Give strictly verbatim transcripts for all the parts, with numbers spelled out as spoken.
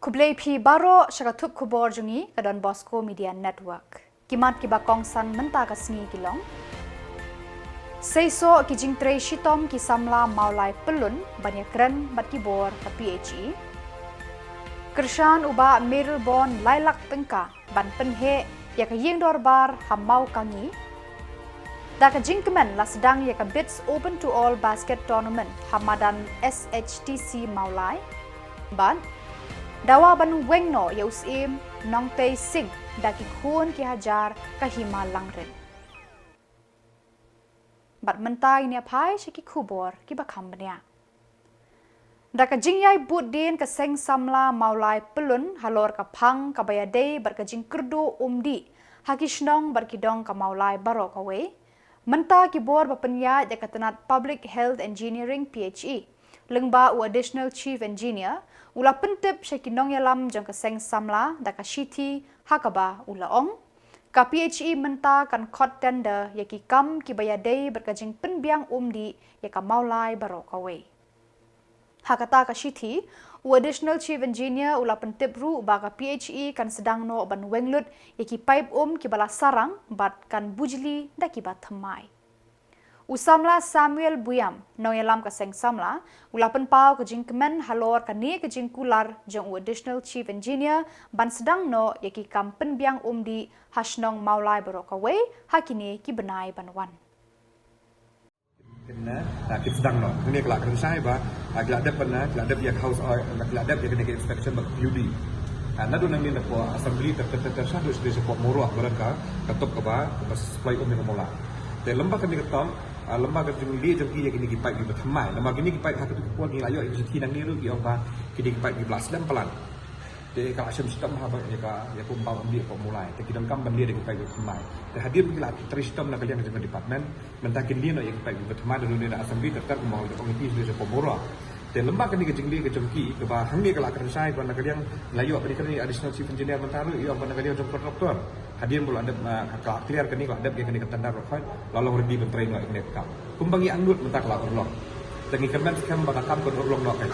Khublei phi baroh sha ka thup khubor jong ngi ka Don Bosco Media Network. Ki mat kiba kongsan mynta ka sngi ki long: Seisoh ki jingtrei shitom ki samla Mawlai Pyllun ban ïakren bad ki bor ka P H E. Kyrshan u Bah Mayralborn lai lak tyngka ban pynheh ïa ka ïing dorbar ha Mawkangi. Da ka jingkmen la sdang ïa ka Bids Open to All Basket Tournament ha madan S H T C Mawlai. Bad dawa ban weng noh ïa u Syiem Nongtei Singh da ki khun ki hajar ka hima langrin. Bad mynta ngin ïa phai sha ki khubor kiba kham bniah. Da ka jingïai bud dien ka seng samla Mawlai Pyllun halor ka phang kaba ïadei bad ka jingkyrduh umdih ha ki shnong bad ki dong ka Mawlai baroh kawei. Mynta ki bor ba pynïaid da ka tnat Public Health Engineering P H E, lyngba u Additional Chief Engineer, u la pyntip sha ki nongïalam jong ka seng samla da ka shithi ha kaba u la ong: Ka P H E mynta kan khot tender ïa ki kam kiba ïadei bad ka jingpynbiang umdih ïa ka Mawlai baroh kawei. Ha kata ka shithi, u Additional Chief Engineer u la pyntip ruh ba ka P H E kan sdang noh ban weng lut ïa ki paip um kiba la sarang bad kan bujli da kiba thymmai. U samla Samuel Buiam, nongïalam ka seng samla, u la pynpaw ka jingkmen halor kane ka jingkular jong u Additional Chief Engineer ban sdang noh ïa ki kam pynbiang umdih ha shnong Mawlai baroh kawei ha kine ki bnai ban wan. Kine, ah, ki sdang noh. Kine ki la kren shai ba, ah, ki la dep ban, ah, ki la dep ïa ka house, ah, ki la dep ïa kine ki inspection ba ka P U D. Ah, naduh nangne na poh assembly ter ter ter ter shaduh shaduh shapoh Mawroh, ba ka, ka tok kaba, kaba supply um ïa ka Mawlai. Te lem bad kane ka tam, ah, lem bad ka jingleh jong ki ïa kine ki paip kiba thymmai. Namar kine ki paip ha katto ka por ngi la ïoh ïa ka shithi nangne ruh ki ong ba kine ki paip kiba la slem palat. Te ka la shem shitom ha ba ïa ka, ïa ka umbaw umdih hapoh Mawlai. Te ki donkam ban leh da ki paip kiba thymmai. Te hadien ba ki la trei shitom na ka liang jong ka department, mynta kin leh noh ïa ki paip kiba thymmai. Naduh nangne na assembly ter ter kumba ong ïa phi shaduh shapoh Mawroh. Te lem bad kane ka jingleh ka jong ki, kaba hangne ka la kren shai ba na ka liang la ïoh ba dei kane additional chief engineer mynta ruh ïoh ba na ka liang jong contractor. Hadien ba la dep, ah, ka la clear kane, ka la dep ïa kane ka tender baroh khoit, la long ready ban trei noh ïa kane ka kam. Kumba ngi angnud mynta ka la urlong. Te ngi kyrmen skhem ba ka kam kan urlong noh kai.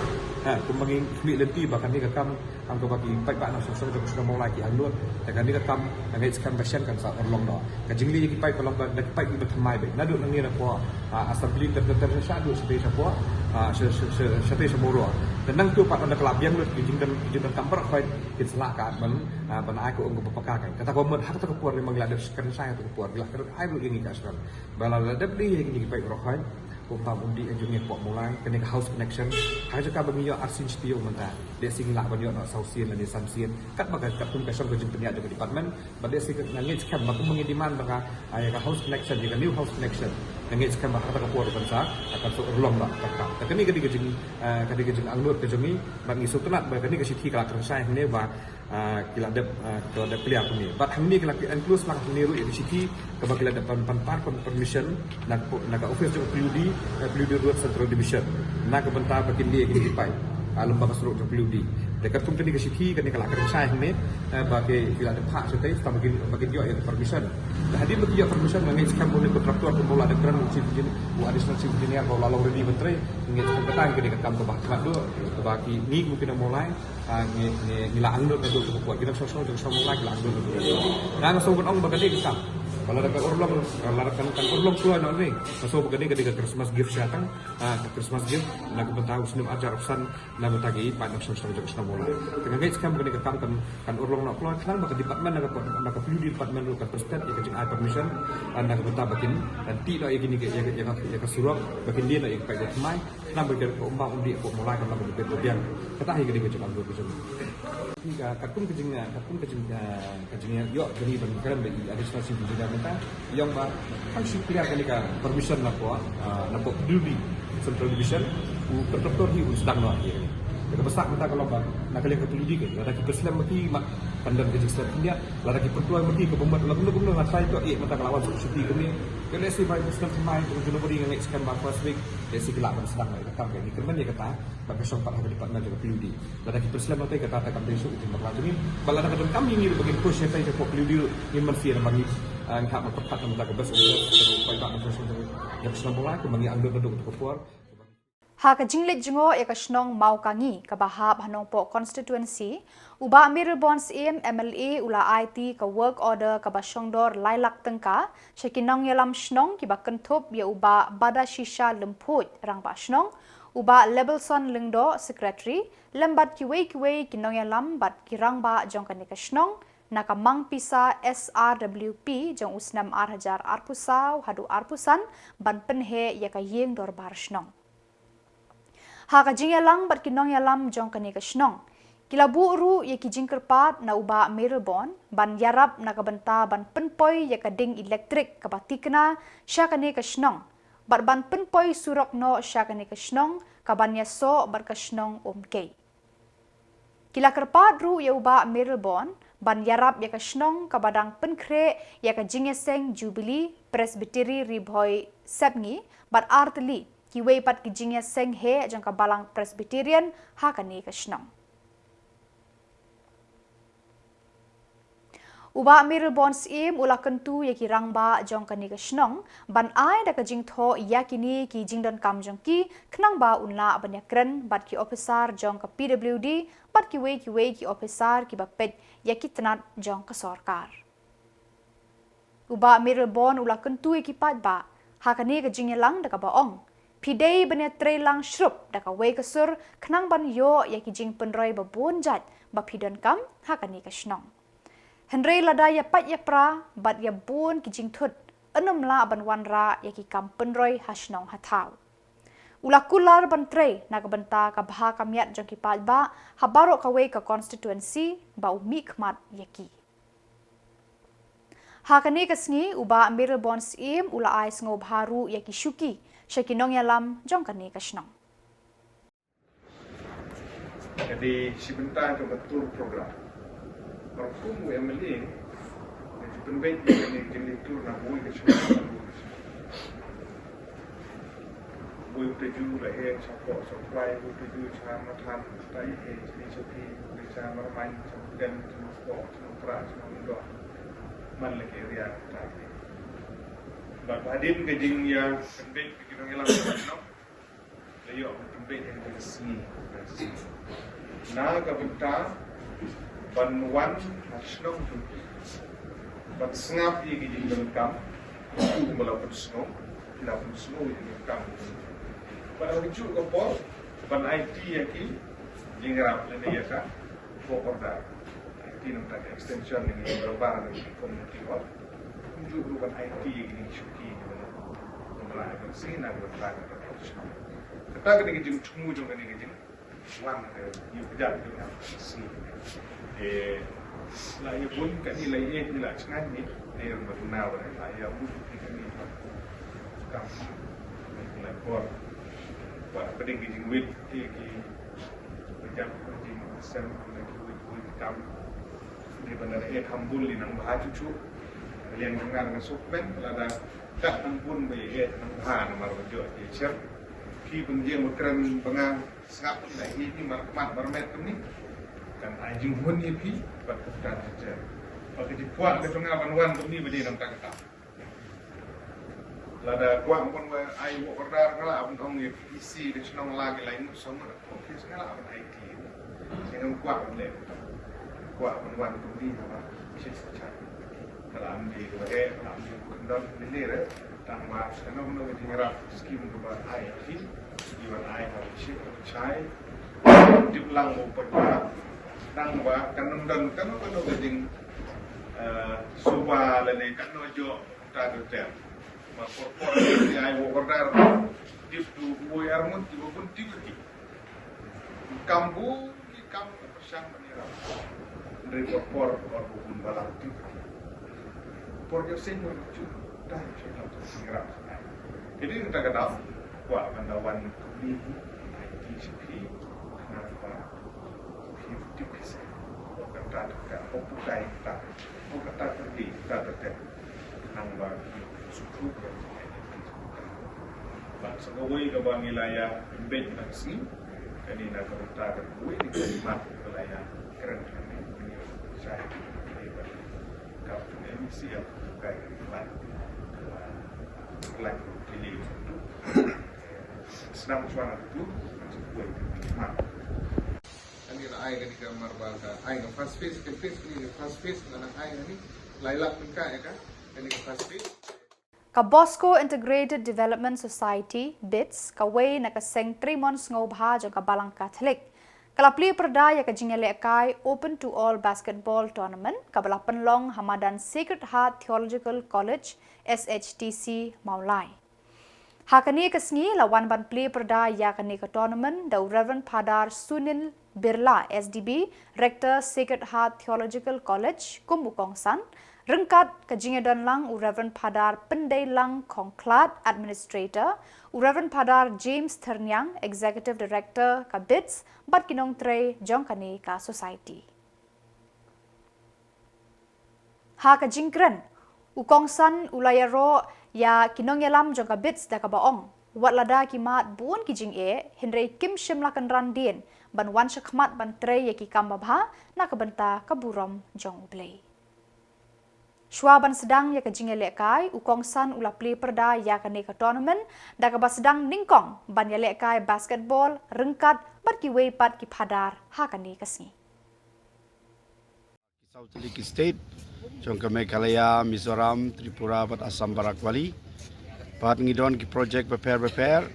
Ha, kumba ngi khmih lynti ba kane ka kam ong kaba ki paidbah na song song jong ka shnong Mawlai ki angnud. Te kane ka kam nga ngeit skhem ba shen kan sa urlong noh. Ka jingleh ïa ki paip ka long ba da ki paip kiba thymmai beit. Naduh nangne na poh, ah, assembly ter ter ter shaduh shatei shapoh, ah, sha, sha, sha, shatei sha Mawroh. Te nangtu pat ynda ka la biang lut ki jingdon, ki jingdonkam baroh khoit kin sa lah ka ban, ah, ban ai ka um kaba paka kai. Kata ka mut ha kata ka por ne ma ngi la dep kren shai ha kata ka por, ngi la kren ai ruh ïa ngi ka assurance ba la, la dep leh ïa kine ki paip baroh khoit. Ka umbaw umdih jong ngi hapoh Mawlai, kane ka house connection, ha ka jaka ba ngi ïoh arsien shi taïew mynta, lehse ngi lah ban ïoh noh saw sien lane san sien. Katba ka, katkum ka shong ka jingpynïaid jong ka department, bad lehse nga ngeit skhem ba kumba ngi demand ba ka, ah, ïa ka house connection, ïa ka new house connection, nga ngeit skhem ba ha kata ka por kan sa, kan sa urlong noh ka kam. Te kane ka dei ka jing, ah, ka dei ka jingangnud ka jong ngi, bad ngi sngewtynnat ba kane ka shithi ka la kren shai hangne ba, ah, ki la dep, ah, ki la dep clear kumne. Bad hangne ki la enclose lang hangne ruh ïa ka shithi kaba ki la dep pan, pan, pan, pan permission na, na ka office jong ka P U D, eh, P U D Road Central Division, na ka bynta ba kin leh ïa kine ki paip, ah, lem bad ka surok jong ka P U D. Te katkum kane ka shithi kane ka la kren shai hangne, eh, ba ki, ki la dep phah shatei tang ba kin, ba kin ïoh ïa ka permission. Te hadien ba ki ïoh permission nga ngeit skhem ba une u contractor kumba u la dep kren u chief engineer, u additional chief engineer ba u la long ready ban trei, nga ngeit skhem kata ka dei ka kam kaba khmat duh kaba ki, ngi kum ki nong Mawlai, ah, ngi, ngi, ngi la angnud naduh kaba por. Ki nongshong shnong jong ka shnong Mawlai ki la angnud naduh kaba por. Nga, nga sngew ban ong ba ka dei ka kam ba lada kan urlong, lada kan, kan urlong shuwa noh ne, nga sngew ba ka dei, ka dei ka Christmas gift sha tang, ah, ka Christmas gift na ka bynta u snem arhajar arphew san, na ka bynta ki paid nongshong shnong jong ka shnong Mawlai. Te nga ngeit skhem ba kane ka kam kan, kan urlong noh kloi khnang ba ka department na ka, na ka P U D department ruh kan pynstet ïa ka jingai permission, ah, na ka bynta ba kin, kan tih noh ïa kine ki, ïa ka, ïa ka, ïa ka surok, ba kin leh noh ïa ki paip kiba thymmai. Khnang ba ka umbaw umdih hapoh Mawlai kan long kaba bit ba biang. Kata hi ka dei ka jingangnud ka jong ngi. Ka, katkum ka jing, katkum ka jing, ah, ka jingïoh jong ngi ban kren bad i additional chief engineer mynta, i ong ba tang shu clear kane ka permission na poh, ah, na poh P W D Central Division, u contractor hi un sdang noh ïa kane. Te kaba sah mynta ka long ba na ka liang ka P W D ka, lada ki pynslem ma ki, ma kan don ka jingslem khyndiat, lada ki pynkloi ma ki kaba mut, lada kumno kumno nga tharai to, eh, mynta ka la wan sha ka shithi kane. Ka lehse ba u snem thymmai, ka January, nga ngeit skhem ba first week lehse ki lah ban sdang noh ïa ka kam. Ngi kyrmen ïa kata, ba ka shong pat ha ka department jong ka P W D. Lada ki pynslem noh te kata te kam dei shuh ka jingbakla jong ngi. Bad lada ka donkam ïa ngi ruh ba ngin push ïa tai shapoh P W D ruh ngin mynsiem, namar ngi, ah, ngi hap ban pyrkhat na ka bynta ka best interest jong ki paidbah nongshong shnong jong ka shnong Mawlai, kumba ngi angnud naduh kato ka por. Ha ka jingleit jngoh ïa ka shnong Mawkangi kaba hap ha Nongpoh constituency, u Bah Mayralborn Syiem M L A u la aiti ka work order kaba shongdor lai lak tyngka sha ki nongïalam shnong kiba kynthup ïa u Bah Badashisha Lymphuid, Rangbah Shnong, u Bah Lebelson Lyngdoh, Secretary, lem bad kiwei kiwei ki nongïalam bad ki rangbah jong kane ka shnong na ka mang pisa S R W P jong u snem ar hajar arphew saw haduh arphew san ban pynheh ïa ka ïing dorbar shnong. Ha ka jingïalang bad ki nongïalam jong kane ka shnong, ki la buh ruh ïa ki jingkyrpad na u Bah Mayralborn ban ïarap na ka bynta ban pynpoi ïa ka ding elektrik kaba tikna sha kane ka shnong bad ban pynpoi surok noh sha kane ka shnong kaban ïasoh bad ka shnong Umkei. Ki la kyrpad ruh ïa u Bah Mayralborn ban ïarap ïa ka shnong kaba dang pynkhreh ïa ka jingïaseng Jubilee Presbytery Ri Bhoi Sepngi bad artylli kiwei pat ki jingïaseng heh jong ka Balang Presbyterian ha kane ka shnong. U Bah Mayralborn Syiem u la kyntu ïa ki rangbah jong kane ka shnong ban ai da ka jingthoh ïa kine ki jingdonkam jong ki khnang ba un lah ban ïakren bad ki ophisar jong ka P W D bad kiwei kiwei ki ophisar kiba peit ïa ki tnat jong ka sorkar. U Bah Mayralborn u la kyntu ïa ki paidbah ha kane ka jingïalang da kaba ong, phi dei ban ïatreilang shrup da kawei ka sur khnang ban ïoh ïa ki jingpynroi ba bun jait ba phi donkam ha kane ka shnong. Hynrei lada ïa pait ïa pra bad ïa bun ki jingthut, ym lah ban wanrah ïa ki kam pynroi ha shnong ha thaw. U la kular ban trei na ka bynta ka bha ka miat jong ki paidbah ha baroh kawei ka constituency ba u mihkhmat ïa ki. Ha kane ka sngi u Bah Mayralborn Syiem u la ai sngewbha ruh ïa ki shuki sha ki nongïalam jong kane ka shnong. Ka dei shi bynta jong ka tour program. Bad kum u M L A, nga ju pynbeit ïa kane ka jingïatur na kawei ka shnong. Kawei u Taju la heh sha Pohsawkwai, kawei u Taju sha Mathan, ta ïa heh sha Phi, kawei sha Marmain, sha Pden, sha Nongpoh, sha Nongkhrah, sha Nongmyndong. Man la ki area ta ïa. Bad hadien ka jingïapynbeit ka ki nongïalam ka shnong. La ïoh ban pynbeit ïa ka sngi. Na ka bynta ban wan ha shnong jong ki. Ban sngap ïa ki jingdonkam. Ki ba la pynsngew, ki la pynsngew ïa ki jingdonkam. Bad ha kajuh ka por ban aiti ïa ki jingïarap lane ïa ka work order. Aiti na ka extension lane ïa ka community hall. Kumjuh ruh ban aiti ïa ki jingshuki ki ba la, ba la ai ban sngap na ka bynta ka. Kata ka dei ka jingthmu jong kane ka jingwan ka ïa ka jingïarap ka sngi. Te la ïa bun kane la ïa, la jngai ne, te ma duna ba la ïa bun kane ba kam la por. Ba ka dei ka jingwit te ki ba jam ka jingsem na kiwei kiwei ki kam. Dei ban da ïa thambul ïa nang bha chuchu. Liang nang ngar nang sukmen lada dak nang bun ba ïa nang bha namar ba jot ïa shem. Ki pynjeng ba kren ba nga sngap na hi ni mar mat mar met kumni. Kan ai jinghun ïa phi bad ka kata ka jem. Ba ka jingkwah ka jong nga ban wan kumni ba dei nang tak tak. Lada kwah ban wan ai work order nga lah ban ong ïa P C ka shnong la ki lai ngut song ngut. Office nga lah ban ai ti. Sngewbha kwah ban leh. Kwah ban wan kumni haba shisha. Ka la am dei kaba eh, ka la am dei kaba kyndon, lei lei re. Tang ba kano kano ka jingïarap skim kaba ai ki, ki ban ai ha ka ship, ha ka shai. Tip lang mo pat ba. Tang ba kan ym don kano kano ka jing, eh, suba lane kano jong ta ka ter. Ba por por ki ai work order. Tip du woi armut, tip bun tip ki. Kam bun ki kam ka pyrshang ban ïarap. Hynrei por por, por bun balang tip. Por jong seng por jong ta jong lam seng ïarap. Jadi kata kata, kwah ban da wan kumne, ai ti shi phi, khnang ba phi tip phi seng. Kata kata, kata kata, kata kata. Nang ba ki sukru ba ki bad sa kawei kaba ngi la ïa embed na ka sngi. Kane na ka bynta ka kawei ni ka mat ka la ïa kren kane ni shai ni ba ka M C L ka ka mat ka la kili tu. Snam chwa na tu, na tu kuai. Ani la ai kani ka marba ka ai ka first phase, ka phase ni ka first phase na na ai kani lai lak pun ka ya ka, kani ka first phase. Ka Bosco Integrated Development Society, BIDS, kawei na ka seng Tremon Sngewbha jong ka Balang Katholik, ka la plie pyrda ïa ka jingïalehkai Open to All Basketball Tournament, kaba la pynlong ha madan Sacred Heart Theological College, S H T C, Mawlai. Ha kane ka sngi la wan ban plie pyrda ïa kane ka tournament da u Reverend Phadar Sunil Birla, S D B, Rector, Sacred Heart Theological College, kum u kongsan, ryngkat ka jingïadon lang u Reverend Phadar Pyndeilang Khongkhlad, Administrator, u Reverend Phadar James Thyrniang, Executive Director ka BIDS, bad ki nongtrei jong kane ka society. Ha ka jingkren, u kongsan u la ïaroh ïa ki nongïalam jong ka BIDS da kaba ong, wat lada ki mad bun ki jingeh, hynrei kim shym la kynran dien ban wan shakhmat ban trei ïa ki kam babha na ka bynta ka burom jong U Blei. Shuwa ban sdang ïa ka jingïalehkai, u kongsan u la plie pyrda ïa kane ka tournament da kaba sdang nyngkong ban ïalehkai basketball ryngkat bad kiwei pat ki phadar ha kane ka sngi. Ki saw tylli ki state, jong ka Meghalaya, Mizoram, Tripura bad Assam Barak Valley. Bad ngi don ki project bapher bapher.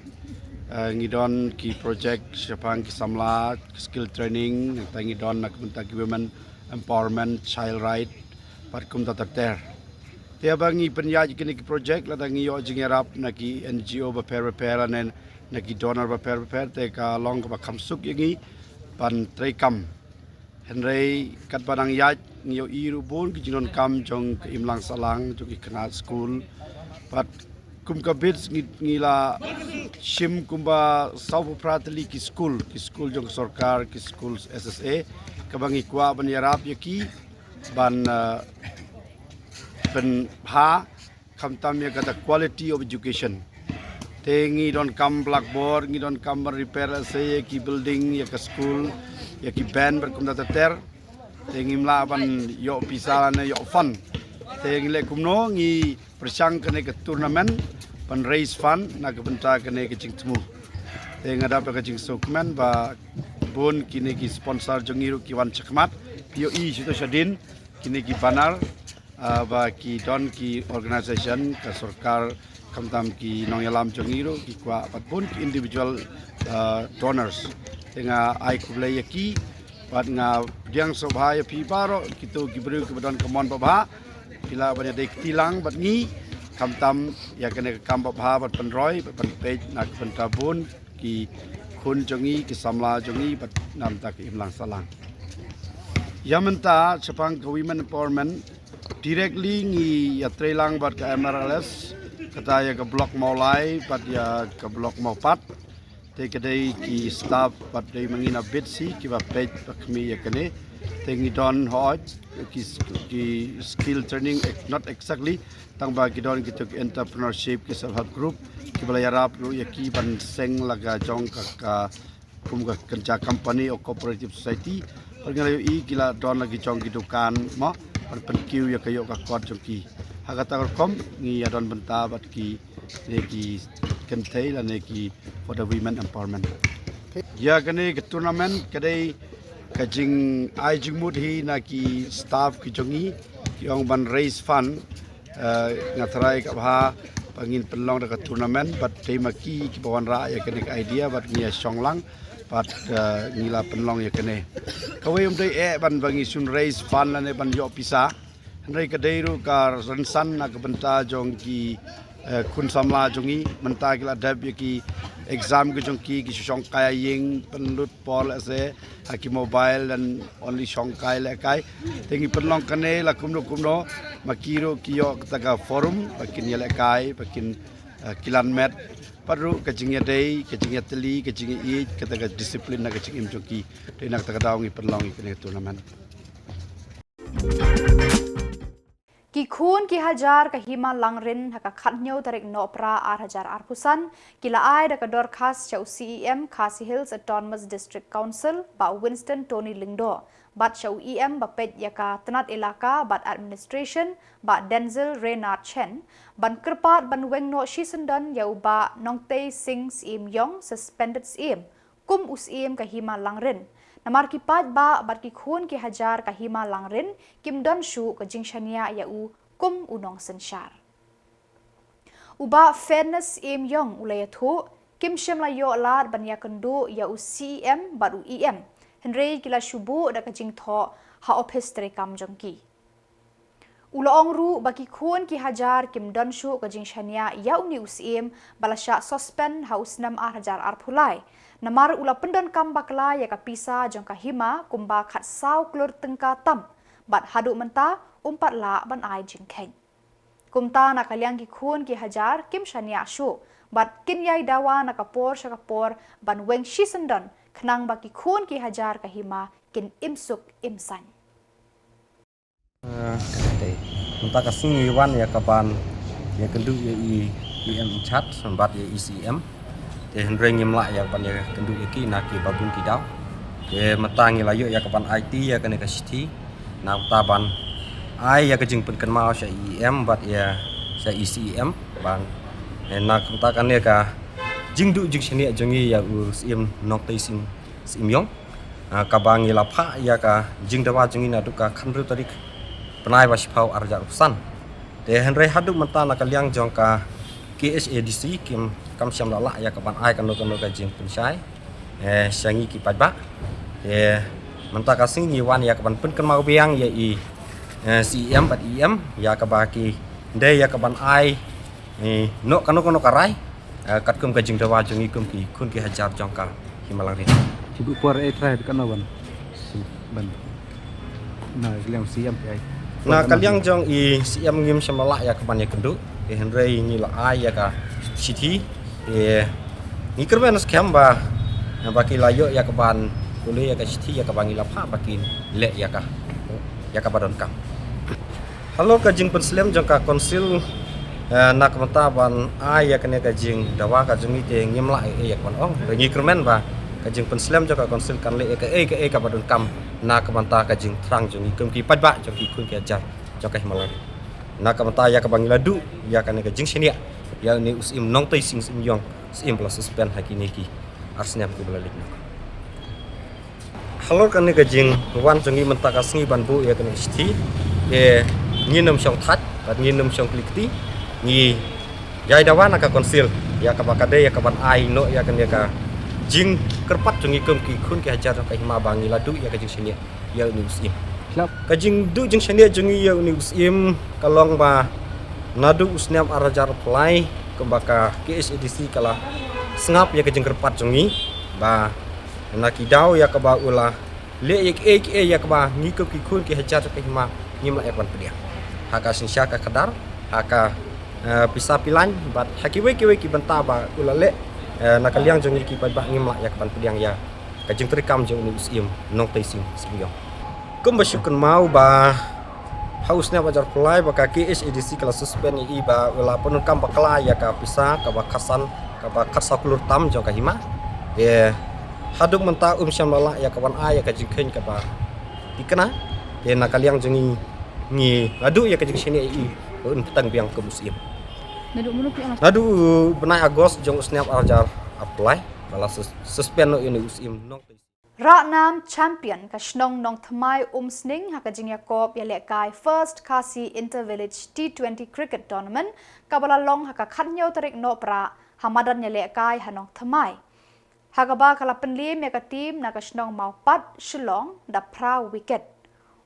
Eh, ngi don ki project shaphang ki samla, skill training, nangta ngi don na ka bynta ki women empowerment, child right, bad kumta ter ter. Te haba ngi pynïaid kine ki project, lada ngi ïoh jingïarap na ki N G O bapher bapher lane na ki donor bapher bapher, te ka long kaba kham suk ïa ngi ban trei kam. Hynrei katba nang ïaid ngi ïohi ruh bun ki jingdonkam jong ka imlang sahlang jong ki khynnah skul. Bad kum ka BIDS ngi, ngi la shim kumba sawphew phra tylli ki skul, ki skul jong ka sorkar, ki skul S S A, kaba ngi kwah ban ïarap ïa ki ban, eh, pynbha khamtam ïa kata quality of education. Te ngi donkam blackboard, ngi donkam ban repair lehse ïa ki building, ïa ka skul, ïa ki bench bad kumta ter ter. Te ngim lah ban ïoh pisa lane ïoh fund. Te ngi leh kumno, ngi pyrshang kane ka tournament ban raise fund na ka bynta kane ka jingthmu. Te nga dap ïa ka jingsngewkmen ba bun kine ki sponsor jong ngi ruh ki wan shakhmat, phi ïohi shito shadien kine ki banner, ah, ba ki don ki organisation ka sorkar, khamtam ki nongïalam jong ngi ruh, ki kwah bad bun ki individual, ah, donors. Te nga ai khublei ïa ki bad nga pdiang sngewbha ïa phi baroh kito ki briew kiba don ka mon babha, phi lah ban ïadei kti lang bad ngi, khamtam ïa kane ka kam babha bad pynroi bad pynpeit na ka bynta bun ki khun jong ngi, ki samla jong ngi bad na ka bynta ka imlang sahlang. Ïa mynta shaphang ka women empowerment, directly ngi ïatrei lang bad ka M R L S, kata ïa ka block Mawlai bad ïa ka block Mawpat. Te ka dei ki staff bad dei ma ngi na BIDS hi kiba peit ba khmih ïa kane. Te ngi don hooid ki, ki skill training, ex-, not exactly, tangba ki don kito ki entrepreneurship, ki self help group, kiba la ïarap ruh ïa ki ban seng la ka jong ka, ka kum ka kynja company or cooperative society. Bad ngi la ïohi ki la don la ki jong ki dukan mo, ban pynkiew ïa ka ïoh ka kot jong ki. Ha kata ka rukom ngi ïa don bynta bad kine ki kynthei lane ki for the women empowerment. Ïa kane ka tournament ka dei ka jingai jingmut hi na ki staff ki jong ngi, ki ong ban raise fund. Eh, nga tharai ka bha ba ngin pynlong da ka tournament bad dei ma ki kiba wanrah ïa kane ka idea bad ngi ïa shong lang bad, eh, ngi la pynlong ïa kane. Kawei ym dei eh ban ba ngi shun raise fund lane ban ïoh pisa. Hynrei ka dei ruh ka rynsan na ka bynta jong ki, eh, khun samla jong ngi, mynta ki la dep ïa ki exam ki jong ki, ki shu shong kai ïing, pynlut por lehse ha ki mobile and only shong kai lehkai. Te ngi pynlong kane la kumno kumno, ma ki ruh ki ïoh kata ka forum ba kin ïalehkai, ba kin, eh, kilan met. Pat ruh ka jingïadei, ka jingïatylli, ka jingïaieit, kata ka discipline na ka jingim jong ki. Te na kata ka daw ngi pynlong ïa kane ka tournament. Ki khun ki hajar ka Hima Langrin ha ka khathynñiew tarik Nohprah ar hajar arphew san ki la ai da ka dorkhas sha u C E M Khasi Hills Autonomous District Council Bah Winston Tony Lyngdoh bad sha u E M ba peit ïa ka tnat elaka bad administration Bah Denzil Reynard Chen ban kyrpad ban weng noh shisyndon ïa u Bah Nongtei Singh Syiem Ïong, suspended Syiem, kum u Syiem ka Hima Langrin. Namar ki paidbah bad ki khun ki hajar ka Hima Langrin kim don shuh ka jingshaniah ïa u kum u nongsynshar. U Bah Fairness Syiem Ïong u la ïathuh, kim shym la ïoh lad ban ïakynduh ïa u C E M bad u E M, hynrei ki la shu buh da ka jingthoh ha ophis treikam jong ki. U la ong ruh ba ki khun ki hajar kim don shuh ka jingshaniah ïa une u Syiem ba la shah suspend ha u snem ar hajar arphew lai. Namar u la pyndonkam bakla ïa ka pisa jong ka Hima kumba khatsaw klur tyngka tam, bad haduh mynta um pat lah ban ai jingkheiñ. Kumta na ka liang ki khun ki hajar kim shaniah shuh bad kin ïai dawa na ka por sha ka por ban weng shisyndon khnang ba ki khun ki hajar ka Hima kin im suk im saiñ. Mynta ka sngi ngi wan ïa ka ban ïakynduh ïa i E M in charge bad ïa i C E M. Te hynrei ngim lah ïa ban ïakynduh ïa ki na ki babun ki daw. Te mynta ngi la ïoh ïa ka ban aiti ïa kane ka shithi na kata ban ai ïa ka jingpynkynmaw sha i E M bad ïa sha i C E M ban, eh, na kata kane ka jingduh jingshaniah jong ngi ïa u Syiem Nongtei Singh Syiem Ïong, ah, kaba ngi la phah ïa ka jingdawa jong ngi naduh ka khathynriew tarik bnai ba shiphew ar hajar arphew san. Te hynrei haduh mynta na ka liang jong ka K H A D C kim, kam shym la lah ïa ka ban ai kano kano ka jingpynshai, eh, sha ngi ki paidbah. Te mynta ka sngi ngi wan ïa ka ban pynkynmaw biang ïa i, eh, C E M bad E M ïa kaba ki dei ïa ka ban ai, eh, noh kano kano ka rai, eh, katkum ka jingdawa jong ngi kum ki khun ki hajar jong ka Hima Langrin. Ki buh por eh trai ka na wan. Ban. Na ka liang C E M ki ai. Na ka liang jong i C E M ngim shym la lah ïa ka ban ïakynduh. Te hynrei ngi la ai ïa ka shithi. Te ngi kyrmen skhem ba, ba ki la ïoh ïa ka ban pule ïa ka shithi ïa kaba ngi la phah ba kin leh ïa ka, ïa kaba donkam. Halor ka jingpynslem jong ka council, eh, na ka bynta ban ai ïa kane ka jingdawa ka jong ngi te ngim lah ei ei ïa ka ban ong. Te ngi kyrmen ba ka jingpynslem jong ka council kan leh ïa kaei kaei kaba donkam na ka bynta ka jingthrang jong ngi kum ki paidbah jong ki khun ki hajar jong ka Hima Langrin. Na ka bynta ïa kaba ngi la duh ïa kane ka jingshaniah ïa une u Syiem Nongtei Singh Syiem Ïong, Syiem ba la suspend ha kine ki ar snem kiba la leit noh. Halor kane ka jingwan jong ngi mynta ka sngi ban buh ïa kane ka shithi, te ngin ym shong thait bad ngin ym shong kli kti, ngi ïai dawa na ka council ïa kaba ka dei ïa ka ban ai noh ïa kane ka jingkyrpad jong ngi kum ki khun ki hajar jong ka Hima ba ngi la duh ïa ka jingshaniah ïa une u Syiem. Ka jingduh jingshaniah jong ngi ïa une u Syiem ka long ba naduh u snem ar hajar arphew lai kumba ka K H A D C ka la sngap ïa ka jingkyrpad jong ngi ba na ki daw ïa kaba u la leh ïa kiei kiei ïa kaba ngi kum ki khun ki hajar jong ka Hima ngim lah ïa ka ban pdiang. Ha ka synshar ka khadar, ha ka, eh, pisa pilan bad ha kiwei kiwei ki bynta ba u la leh, eh, na ka liang jong ngi ki paidbah ngim lah ïa ka ban pdiang ïa ka jingtreikam jong une u Syiem Nongtei Singh Syiem Ïong. Kumba shu kynmaw ba ha u snem ar hajar arphew lai ba ka K H A D C ka la suspend ïa i ba u la pyndonkam bakla ïa ka pisa kaba khatsan, kaba khatsaw klur tam jong ka Hima. Te haduh mynta um shym la lah ïa ka ban ai ïa ka jingkheiñ kaba thikna. Te na ka liang jong ngi ngi la duh ïa ka jingshaniah ïa i ba un pteng biang kum u Syiem. Naduh bnai August jong u snem ar hajar arphew lai ba la sus-, suspend noh ïa une u Syiem Nongtei. Rahnam champion ka shnong Nongthymmai Umsning ha ka jingïakop ïalehkai First Khasi Inter Village T twenty Cricket Tournament kaba la long ha ka khathynñiew tarik Nohprah ha madan ïalehkai ha Nongthymmai, ha kaba ka la pynliem ïa ka team na ka shnong Mawpat, Shillong da phra wicket.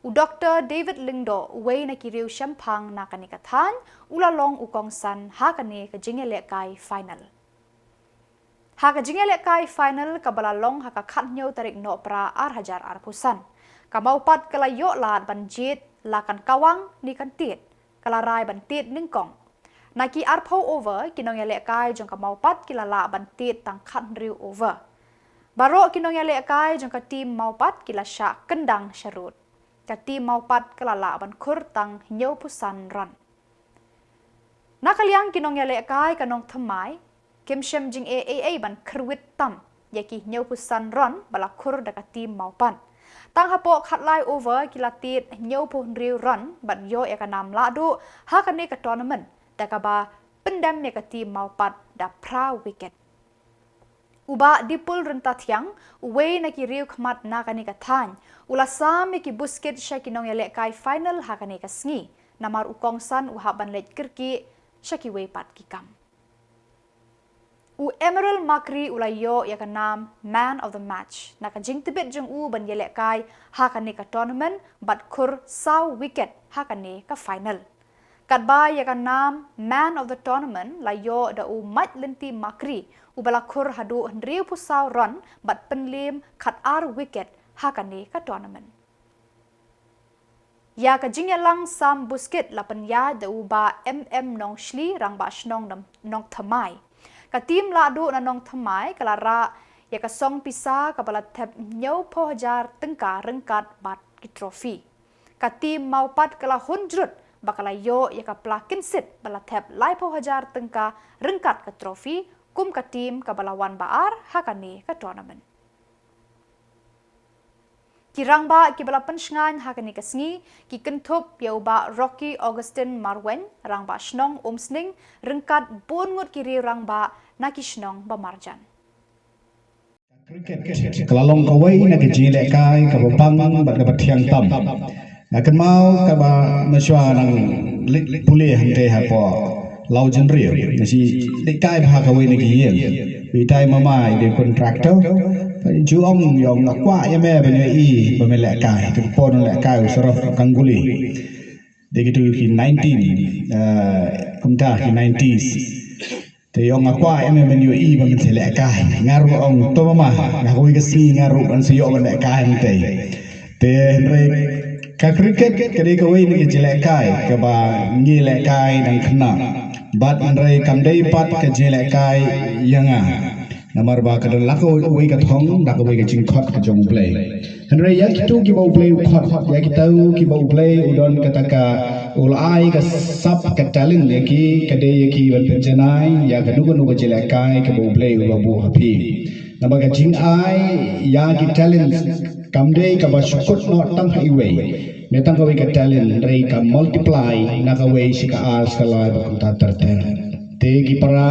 U Doktor David Lyngdoh, uwei na ki riew shemphang na kane ka thaiñ, u la long u kongsan ha kane ka jingïalehkai final. Ha ka jingïalehkai final kaba la long ha ka khathynñiew tarik Nohprah ar hajar arphew san, ka Mawpat ka la ïoh lad ban jied la kan kawang ne kan tied, ka la rai ban tied nyngkong. Na ki arphew over ki nongïalehkai jong ka Mawpat ki la lah ban tied tang khathynriew over. Baroh ki nongïalehkai jong ka team Mawpat ki la shah kyndang sharud. ka team Mawpat ka la lah ban khur tang hynñiewphew san run. Na ka liang ki nongïalehkai ka Nongthymmai kim shem jingeh ei ei ban kyrwit tam ïa ki hynñiewphew san run ba la khur da ka team Mawpat. Tang hapoh khatlai over ki la tied hynñiewphew hynriew run ban ïoh ïa ka nam lahduh ha kane ka tournament, da kaba pyndem ïa ka team Mawpat da phra wicket. U Bah Dipul Ryntathiang, uwei na ki riewkhmat na kane ka thaiñ, u la sam ïa ki buskit sha ki nongïalehkai final ha kane ka sngi, namar u kongsan u hap ban leit kyrkieh sha kiwei pat ki kam. U Emerald Makri u la ïoh ïa ka nam Man of the Match na ka jingtbit jong u ban ïalehkai ha kane ka tournament bad khur saw wicket ha kane ka final. Katba ïa ka nam Man of the Tournament la ïoh da u Maitlynti Makri, uba la khur haduh hynriewphew saw run bad pynliem khatar wicket ha kane ka tournament. Ïa ka jingïalang sam buskit la pynïaid da u Bah M M Nongshli, Rangbah Shnong Nongthymmai. Ka team lahduh na Nongthymmai ka la rah ïa ka song pisa kaba la thep hynñiewphew hajar tyngka ryngkat bad ki trophy. Ka team Mawpat ka la hun jrut ba ka la ïoh ïa ka pla kynsit ba la thep laiphew hajar tyngka ryngkat ka trophy kum ka team kaba la wan ba ar ha kane ka tournament. Ki rangbah kiba la pynshngaiñ ha kane ka sngi ki kynthup ïa u Bah Rocky Augustine Marwein, Rangbah Shnong Umsning, ryngkat bun ngut ki riew rangbah na ki shnong ba marjan. Ka la long kawei na ka jingïalehkai kaba bang bad kaba thiang tam. Nga kynmaw kaba mynshuwa nang leit pule hangtei hapoh Lawjynriew, nga shu leit kai bha ha kawei na ki ïing. Itai mama i dei contractor. Ju ong ïa nga, kwah ïa me ban ïohi ba me lehkai. Te pon lehkai u Saurav Ganguly. Dei kitu ki nineteen, eh, kumta ki nineties. Te ong nga, kwah ïa me ban ïohi ba men sa lehkai. Nga ruh ong to mama, nga kawei ka sngi nga ruh ban sa ïoh ban lehkai hangtei. Te hynrei ka cricket ka dei kawei na ka jingïalehkai kaba ngi lehkai dang khynnah. Bad hynrei kam dei pat ka jingïalehkai ïa nga. Namar ba ka don la kawei ka thong, la kawei ka jingkhot ka jong U Blei. Hynrei ïa kitu kiba U Blei u khot, ïa kitu kiba U Blei u don kata ka, u la ai ka sap ka talent ïa ki, ka dei ïa ki ban pynjanai ïa kano kano ka jingïalehkai kaba U Blei u la buh ha phi. Namar ka jingai ïa ki talent kam dei kaba shu kut noh tang ha iwei. Ne tang kawei ka talent, hynrei ka multiply na kawei sha ka ar sha ka lai bad kumta ter ter. Te ki para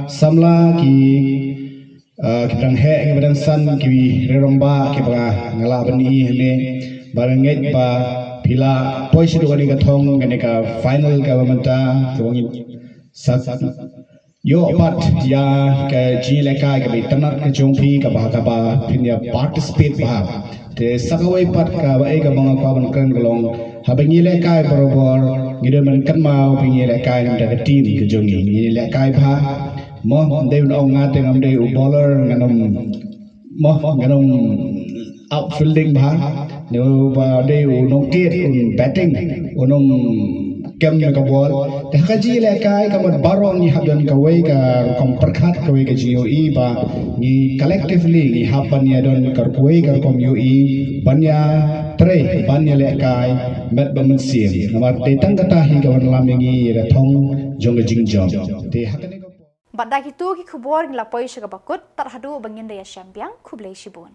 samla ki Ah, ki dang heh, ki dang san, ki riew rangbah, kiba nga lah ban ïohi hangne, ba nga ngeit ba phi la poi shaduh kane ka thong, kane ka final kaba mynta, kaba ngin sa ïoh pat ïa ka jingïalehkai kaba itynnad ka jong phi, kaba, kaba phin ïa participate bha. Te sa kawei pat kaba ei kaba nga kwah ban kren ka long, haba ngi lehkai barabor, ngi don ban kynmaw ba ngi lehkai na ka team ka jong ngi, ngi lehkai bha. Mo, ym dei ban ong nga te ngam dei u bowler, ngan ym, mo, ngan ym outfielding bha. Ne ba dei u nongtied, un batting, un ym kem na ka bol. Te ha ka jingïalehkai ka mut baroh ngi hap don kawei ka rukom pyrkhat, kawei ka jingïohi ba ngi collectively ngi hap ban ïa don ka kawei ka rukom ïohi ban ïa trei, ban ïa lehkai met bad mynsiem. Namar dei tang kata hi ka ban lam ïa ngi ïa ka thong jong ka jingjop. Te ha kane ka por. Bad da kitu ki khubor ngi la poi sha kaba kut, tad haduh ba ngin da ïashem biang, khublei shibun.